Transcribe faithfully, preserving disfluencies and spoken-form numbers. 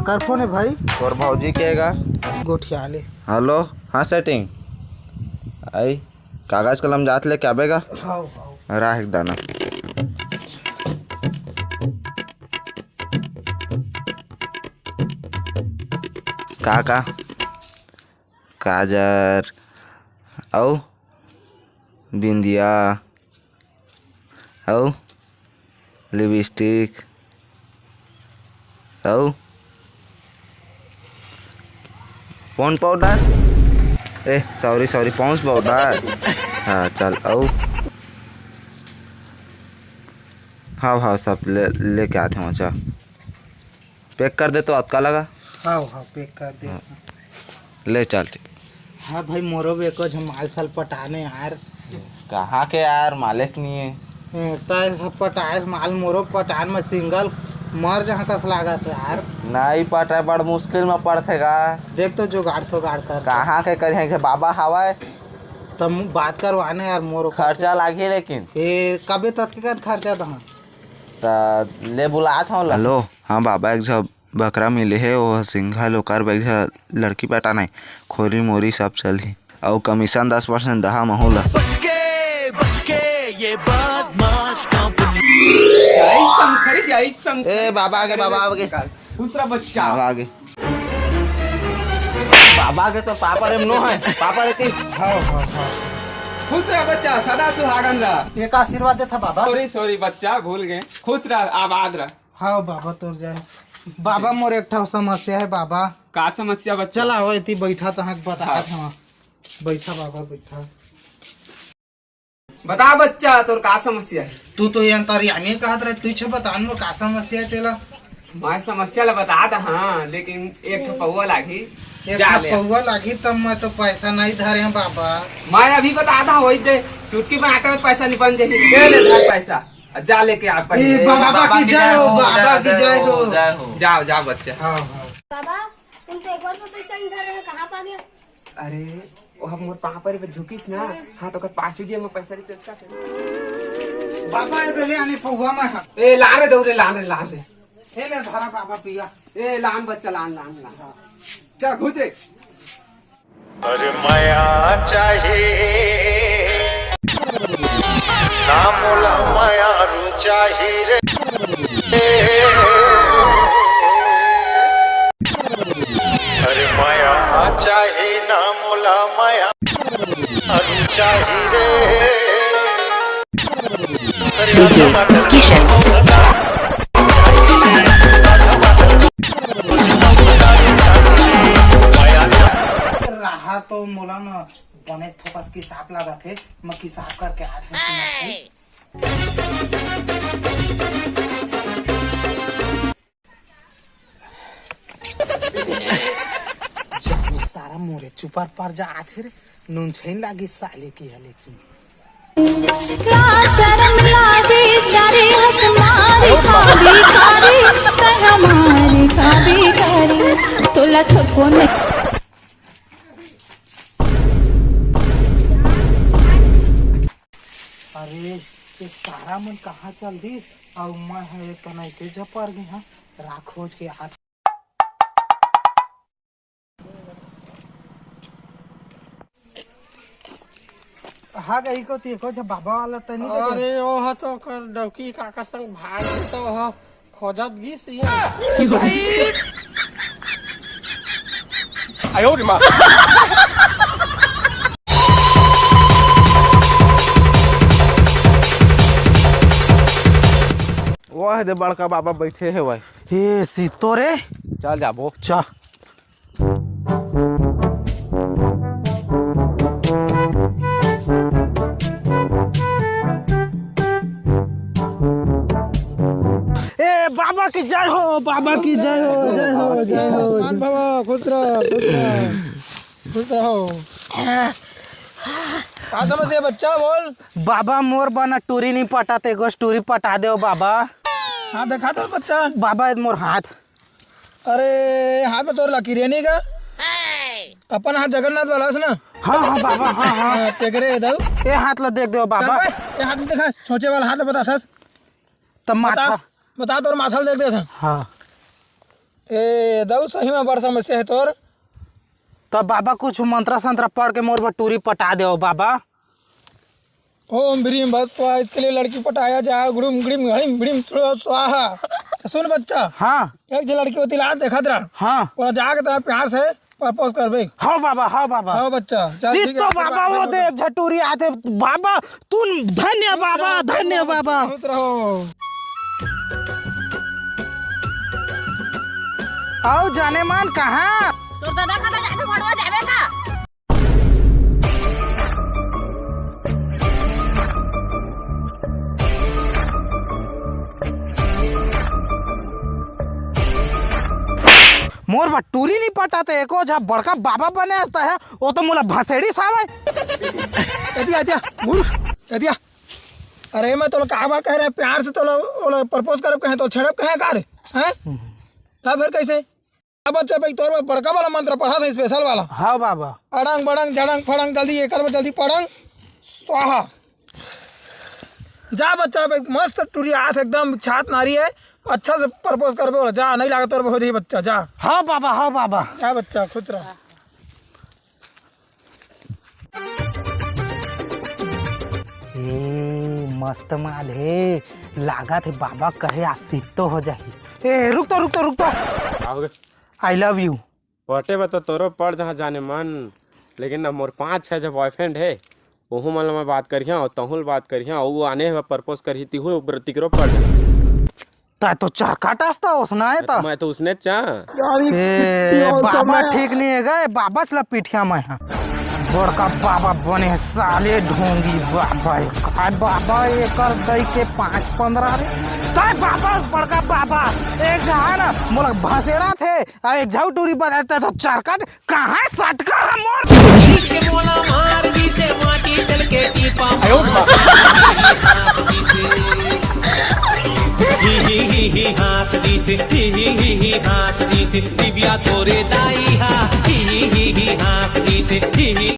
कर फोन है भाई। तोर भौजी के गा। गोठिया ले। हेलो। हाँ सेटिंग। आई। कागज कलम जात लेके आबे गा। हाव, हाव। राह एक दाना। का का? काजर अउ बिंदिया अउ लिपस्टिक अउ पॉन्ड पाउडर, ए सॉरी सॉरी, पॉन्ड्स पाउडर। हाँ चल, अउ हाँ हाँ, सब ले लेके आत हँव। अच्छा, पैक कर दे तो अतका लगा। हाँ हाँ, पैक कर दे। हाँ। ले चल, ठीक। हाँ भाई, मोरो भी एको झन माल साल पटाने यार। कहाँ के यार, मालेच नहीं है। ए, तय ह पटाएस माल, मोरो पटान में सिंगल मर जहाँ कस लागत है यार। नहीं पटाए, बड़ मुश्किल में पड़थे गा। देख तो जुगाड़ सुगाड़ कर। कहाँ के करिहे, एक झन बाबा हवय। तब बात करवाने यार, मोरो खर्चा लागही लेकिन। ए, कबे तक के कर खर्चा तहाँ? त ले बुलात हँव ला। हेलो, हाँ बाबा, एक झन बकरा मिले हे, वो सिंघल, ओकर बर एक झन लड़की पटाना हे, खोरी मोरी सब चलही, अउ कमीशन दस परसेंट दहा महू ला। बच के, बच के, ये बदमाश कंपनी। जय शंकर, जय शंकर। ए, बाबा आगे, बाबा आगे। खुश रह बच्चा। बाबा आगे। बाबा के तो पापा रे नो है, पापा रे की। हाँ, हाँ, हाँ। खुश रह बच्चा, सदा सुहागन रह। एक आशीर्वाद देथा बाबा। सॉरी, सॉरी बच्चा, भूल गए। खुश रह, आबाद रह। हाँ बाबा, तोर जय। बाबा, मोर एक ठो समस्या है बाबा। का समस्या बच्चा? चला हो, एती बैठा, तहाँ बता हाँ। था। बैठा बाबा, बैठा। बता बच्चा, तोर का समस्या है? तू तो ये अंतर्यामी कहत रहे, तू छे बता न मोर का समस्या है तेला। मैं समस्या ला बता दा, हाँ, लेकिन एक ठो पौवा लागही। एक जा ठो ले। पौवा लागही, तब मैं तो पैसा नहीं धरे हूँ बाबा। मैं अभी बता दा, वही दे, चुटकी बनाते में पैसा निपट जाही। ले ले, धर पैसा, जा लेके आ पैसा। ए, बाबा बाबा की की जय जय हो, हो, बाबा जय की जय जय हो, हो। जय हो। जाओ, जाओ बच्चा। हाँ, हाँ। बाबा, तुम तो एक और पे पैसा नहीं धर रहे, कहाँ पा गया? अरे, वो हम मोर पाँव परे पे झुकिस ना, हाँ, तो ओकर पाछू जे में पैसा रहिस, अच्छा से। बाबा, ये दे ले आने पौवा में, हाँ। ए, लान रे, दौड़े, लान रे, लान रे। ए, ले धरा बाबा पिया। ए, लान बच्चा, लान, लान, लान। हाँ। चल, घुस रे। अरे मया चाही ना मोला, मया रू चाही रे। अरे मया चाही ना मोला, मया रू चाही रे। अरे डीजे किशन। रहा तो मोला न बनेच थोकस किसाप लागत हे, मैं किसाप करके आत हँव। जाने सारा मोरे चुपर पर जात हे रे, नून छेन लागी साले की है लेकिन। का शरम लागे करे हस मारे का भिखारी, तै हमारे का भिखारी, तोला छोटको नहीं। अरे, ये सारा मन कहाँ चल दिस? अउ मैं ह एक कना एके झ पर गे हँव, राख खोज के आत। हाँ गई को ती खोज बाबा वाला तनी तो अरे, ओ ह तो ओकर डौकी काका संग भाग गे तो ह खोजत गिस इहाँ। आयो रे माँ। वाह दे बड़का बाबा बैठे हे भाई। ए सीतो रे। चल जाबो। चा। ए बाबा की जय हो, बाबा की जय हो, जय हो, जय हो। आयुष्मान भव, खुश रहो, खुश रहो, खुश रहो। का समस्या बच्चा, बोल। बाबा मोर बना टूरी नहीं पटाते, गोस टूरी पटा दे बाबा। हाँ, देखा तो बच्चा। बाबा, ए मोर हाथ। अरे, हाथ में तोर लकीर हे नहीं का? अपन हाथ जगन्नाथ वाला हे ना? हाँ, हाँ, बाबा, हाँ, हाँ। हाँ, तेकरे हे दाऊ। ए हाथ ला देख दे, बाबा। चल बे, ए हाथ में देखा, छोचे वाला हाथ ला बता सच। तब माथा। बता, बता, तोर माथा ला देख दे सच। हाँ। ए दऊ, सही में बड़ समस्या हे तोर। त बाबा, कुछ मंत्र संत्र पढ़ के मोर बर टूरी पटा देव बाबा। ओम भ्रीम भस्वा, इसके लिए लड़की पटाया जाए, गुड़ुम गुड़िम घड़िम भिड़िम तुड़ो स्वाहा। त सुन बच्चा, हाँ। एक झन लड़की होती ला देखत रह। हाँ। ओला जाके तैं प्यार से प्रपोज करबे। हाँ बाबा, हाँ बाबा। हाँ बच्चा, चल, सीत ठीक है, तो बाबा, वो दे एक झन टूरी आथे बाबा। तू धन्य बाबा, धन्य बाबा। खुश रहो। आओ जाने मान कहाँ? तोर दादा खाता जाके भड़वा जाबे का? मोर बर टूरी नहीं पटाते, एको झा बड़का बाबा बने हसता है, वो तो मोला भसेड़ी सावय। एतिया, एतिया, मूर्ख, एतिया। अरे मैं तोला का बात कह रहे, प्यार से तोला, ओला प्रपोज करब कहे, तो छेड़ब कहे का रे? हैं? तब फिर कैसे? अब बच्चा भाई तोर बर बड़का वाला मंत्र पढ़ा था, स्पेशल वाला। हाँ बाबा। अड़ंग बड़ंग झड़ंग फड़ंग, जल्दी एकर में जल्दी पड़ंग स्वाहा। जा बच्चा भाई, मस्त टूरी आथे, एकदम छात नारी है, अच्छा से प्रपोज करबे ओला। जा, नहीं लागत तोर बर हो जाही बच्चा, जा। हाँ बाबा, हाँ बाबा। जा बच्चा, खुश रह। ए, मस्त माल हे, लागत हे बाबा कहे आज सित्तो हो जाही। ए, रुक तो, रुक तो, रुक तो। का हो गे? I love you। पटे बर तो तोरो पड़ जहाँ जाने मन, लेकिन ना मोर पाँच छः जो बॉयफ्रेंड हे, ओहू मन ला मैं बात करिहा अउ तहूँ ला बात करिहा, अउ वो आने हे प्रपोज करही तिहू बर तिकरो पड़। तै तो चरकट अस त ओसना हे त। मैं तो उसने चा। ए, बाबा ठीक नहीं हे गा, बाबच ला पीठिया मैं हा। बड़का बाबा बने साले ढोंगी बाबा। काय बाबा एकर दई के पाँच पन्द्रह रे। तै बाबा बड़का बाबा। एक जहाँ ना मोला भसेड़ा थे, आ एक झाऊ टूरी बजाते तो चरकट कहाँ सटका है मोर? के मोला मार दिसे माटी तेल के टीपा। आयो बा। ही ही ही ही हाँस दिसे, ही ही ही ही हाँस दिसे, दिव्या तोरे दाई हा। ही ही ही ही हाँस दिसे, ही ही